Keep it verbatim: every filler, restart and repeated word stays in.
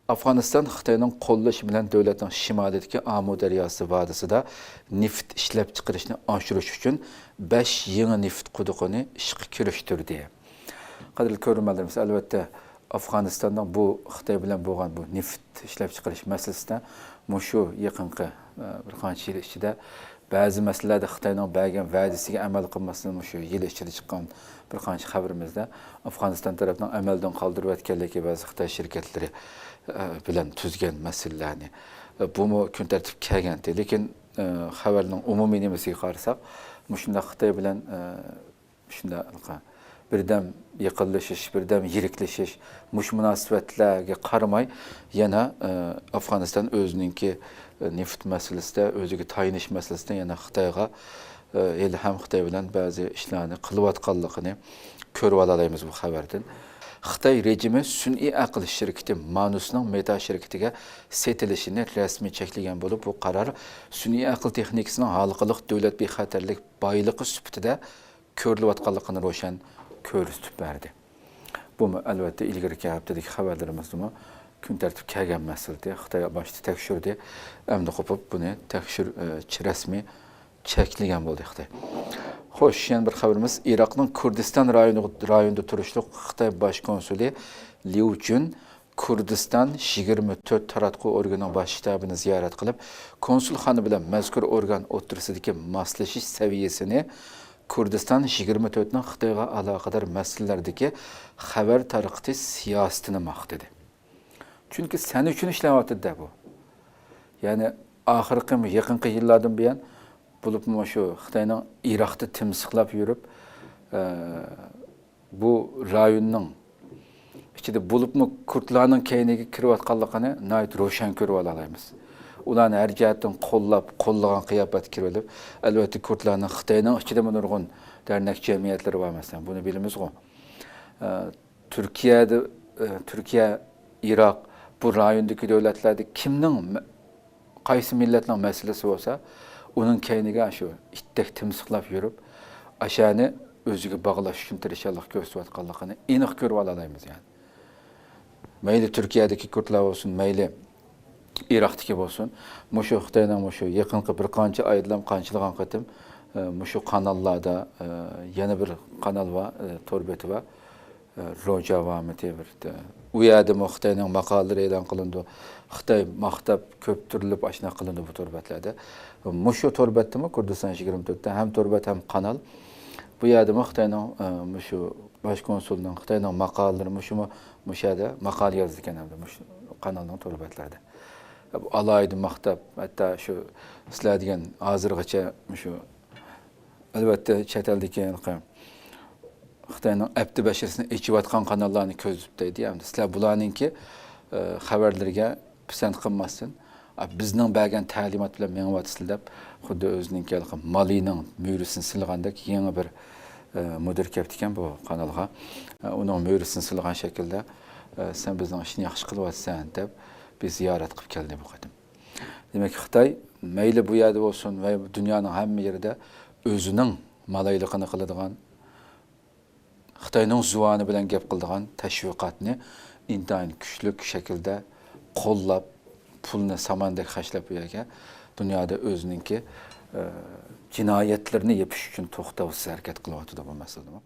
ئافغانىستان خىتاينىڭ قوللىشى بىلەن دۆلەتنىڭ شىمالىدىكى ئامۇ دەرياسى ۋادىسىدا نېفىت ئىشلەپچىقىرىشنى ئاشۇرۇش ئۈچۈن بەش يېڭى نېفىت قۇدۇقىنى ئىشقا كىرىشتۈردى. قەدىرلىك كۆرۈرمەنلىرىمىز، ئەلۋەتتە، ئافغانىستاننىڭ بۇ خىتاي بىلەن بولغان بۇ نېفىت ئىشلەپچىقىرىش مەسىلىسىدە مۇشۇ يېقىنقى، ئە، بىر قانچە يىل ئىچىدە بەزى مەسىلىلەردە خىتاينىڭ بەرگەن ۋەدىسىگە ئەمەل قىلماستىن، مۇشۇ يىل ئىچىدە چىققان بىر قانچە خەۋىرىمىزدە ئافغانىستان تەرەپنىڭ ئەمەلدىن قالدۇرۇۋەتكەنلىكى، بەزى خىتاي شىركەتلىرى، ئە، بىلەن تۈزگەن مەسىلىلەرنى، ئە، بۇمۇ كۈن تەرتىپكە كەلگەنتى. لېكىن، ئە، خەۋەرنىڭ ئومۇمىي نېمىسىگە قارىساق، مۇشۇنداق خىتاي بىلەن، ئە، شۇنداق بىردەم يېقىنلىشىش، بىردەم يىرىكلىشىش، مۇشۇ مۇناسىۋەتلەرگە قارىماي، يەنە، ئە، ئافغانىستان ئۆزىنىڭكى، ئە، نېفىت مەسىلىسىدە، ئۆزىگە تايىنىش مەسىلىسىدە يەنە خىتايغا، ئە، ھېلىھەم خىتاي بىلەن بەزى ئىشلارنى قىلىۋاتقانلىقىنى كۆرۈۋالالايمىز بۇ خەۋەردىن. خىتاي رېجىمى سۈنئىي ئەقىل شىركىتى مانۇسنىڭ مېتا شىركىتىگە سېتىلىشىنى رەسمىي چەكلىگەن بولۇپ، بۇ قارار سۈنئىي ئەقىل تېخنىكىسىنىڭ ھالقىلىق دۆلەت بىخەتەرلىك بايلىقى سۈپىتىدە كۆرۈلۈۋاتقانلىقىنى روشەن كۆرسىتىپ بەردى. بۇمۇ، ئەلۋەتتە، ئىلگىرىكى ھەپتىدىكى خەۋەرلىرىمىزدىمۇ كۈن تەرتىپكە كەلگەن مەسىلە ئىدى. خىتاي باشتا تەكشۈردى، ئەمدى قوپۇپ بۇنى تەكشۈر-، ئە، رەسمىي چەكلىگەن بولدى خىتاي. خوش، يەنە بىر خەۋىرىمىز، ئىراقنىڭ كۇردىستان رايونى-، رايونىدا تۇرۇشلۇق خىتاي باش كونسۇلى ليۇ جۈن كۇردىستان يىگىرمە تۆت تاراتقۇ ئورگىنىنىڭ باش شتابىنى زىيارەت قىلىپ، كونسۇلخانا بىلەن مەزكۇر ئورگان ئوتتۇرىسىدىكى ماسلىشىش سەۋىيەسىنى كۇردىستان يىگىرمە تۆتنىڭ خىتايغا ئالاقىدار مەسىلىلەردىكى خەۋەر تارقىتىش سىياسىتىنى ماختىدى. چۈنكى سەن ئۈچۈن ئىشلەۋاتىدۇ-دە بۇ. يەنى ئاخىرقى، يېقىنقى يىللاردىن بۇيان، بولۇپمۇ شۇ خىتاينىڭ ئىراقتا تىمسىقلاپ يۈرۈپ، ئە، بۇ رايوننىڭ ئىچىدە، بولۇپمۇ كۇردلارنىڭ كەينىگە كىرىۋاتقانلىقىنى ناھايىتى روشەن كۆرۈۋالالايمىز. ئۇلارنى ھەر جەھەتتىن قوللاپ، قوللىغان قىياپەتكە كىرىۋېلىپ، ئەلۋەتتە، كۇردلارنىڭ خىتاينىڭ ئىچىدىمۇ نۇرغۇن دەرنەك جەمئىيەتلىرى بار، مەسىلەن، بۇنى بىلىمىزغۇ. ئە، تۈركىيەدە، ئە، تۈركىيە، ئىراق، بۇ رايوندىكى دۆلەتلەردە كىمنىڭ مە-، قايسى مىللەتنىڭ مەسىلىسى بولسا، ئۇنىڭ كەينىگە شۇ ئىتتەك تىمسىقلاپ يۈرۈپ، ئاشۇنى ئۆزىگە باغلاش ئۈچۈن تىرىشچانلىق كۆرسىتىۋاتقانلىقىنى ئېنىق كۆرۈۋالالايمىز، يەنى. مەيلى تۈركىيەدىكى كۇردلار بولسۇن، مەيلى ئىراقتىكى بولسۇن، مۇشۇ خىتاينىڭ مۇشۇ يېقىنقى بىر قانچە ئايدىلا قانچىلىغان قېتىم، ئە، مۇشۇ قاناللاردا، ئە، يەنە بىر قانال بار، ئە، تور بېتى بار. روجا ۋامىتى بىر، ئۇ يەردىمۇ خىتاينىڭ ماقالىلىرى ئېلان قىلىنىدۇ. خىتاي ماختاپ كۆپتۈرۈلۈپ ئاشۇنداق قىلىنىدۇ بۇ تور بەتلەردە. مۇشۇ تور بەتتىمۇ، كۇردىستان يىگىرمە تۆتتە ھەم تور بەت ھەم قانال. بۇ يەردىمۇ خىتاينىڭ، ئە، مۇشۇ باش كونسۇلنىڭ، خىتاينىڭ ماقالىلىرى مۇشۇمۇ، مۇشۇ يەردە ماقالە يازىدىكەن ھەمدە مۇشۇ قانالنىڭ تور بەتلەردە. بۇ ئالاھىدە ماختاپ، ھەتتا شۇ سىلەر دېگەن ھازىرغىچە مۇشۇ، ئەلۋەتتە، چەت ئەلدىكى ھېلىقى خىتاينىڭ ئەپتى بەشىرىسىنى ئېچىۋاتقان قاناللارنى كۆزىتىپ دەيدۇ. ئەمدى سىلەر بۇلارنىڭكى، ئە، خەۋەرلىرىگە پىسەنت قىلماستىن، ئا، بىزنىڭ بەرگەن تەلىمات بىلەن مېڭىۋاتىسىلەر دەپ، خۇددى ئۆزىنىڭكى ھېلىقى مالىنىڭ مۈرىسىنى سىلىغاندەك يېڭى بىر، ئە، مۇدىر كەپتىكەن بۇ قانالغا. ئە، ئۇنىڭ مۈرىسىنى سىلىغان شەكىلدە، ئە، سەن بىزنىڭ ئىشنى ياخشى قىلىۋاتىسەن دەپ، بىز زىيارەت قىلىپ كەلدى بۇ قېتىم. دېمەك، خىتاي مەيلى بۇ يەردە بولسۇن ۋە دۇنيانىڭ ھەممە يېرىدە ئۆزىنىڭ مالايلىقىنى قىلىدىغان، خىتاينىڭ زۇۋانى بىلەن گەپ قىلىدىغان تەشۋىقاتنى ئىنتايىن كۈچلۈك شەكىلدە قوللاپ، پۇلنى ساماندەك خەجلەپ، بۇ يەرگە دۇنيادا ئۆزىنىڭكى، ئە، جىنايەتلىرىنى يېپىش ئۈچۈن توختاۋسىز ھەرىكەت قىلىۋاتىدۇ بۇ مەسىلىدىمۇ.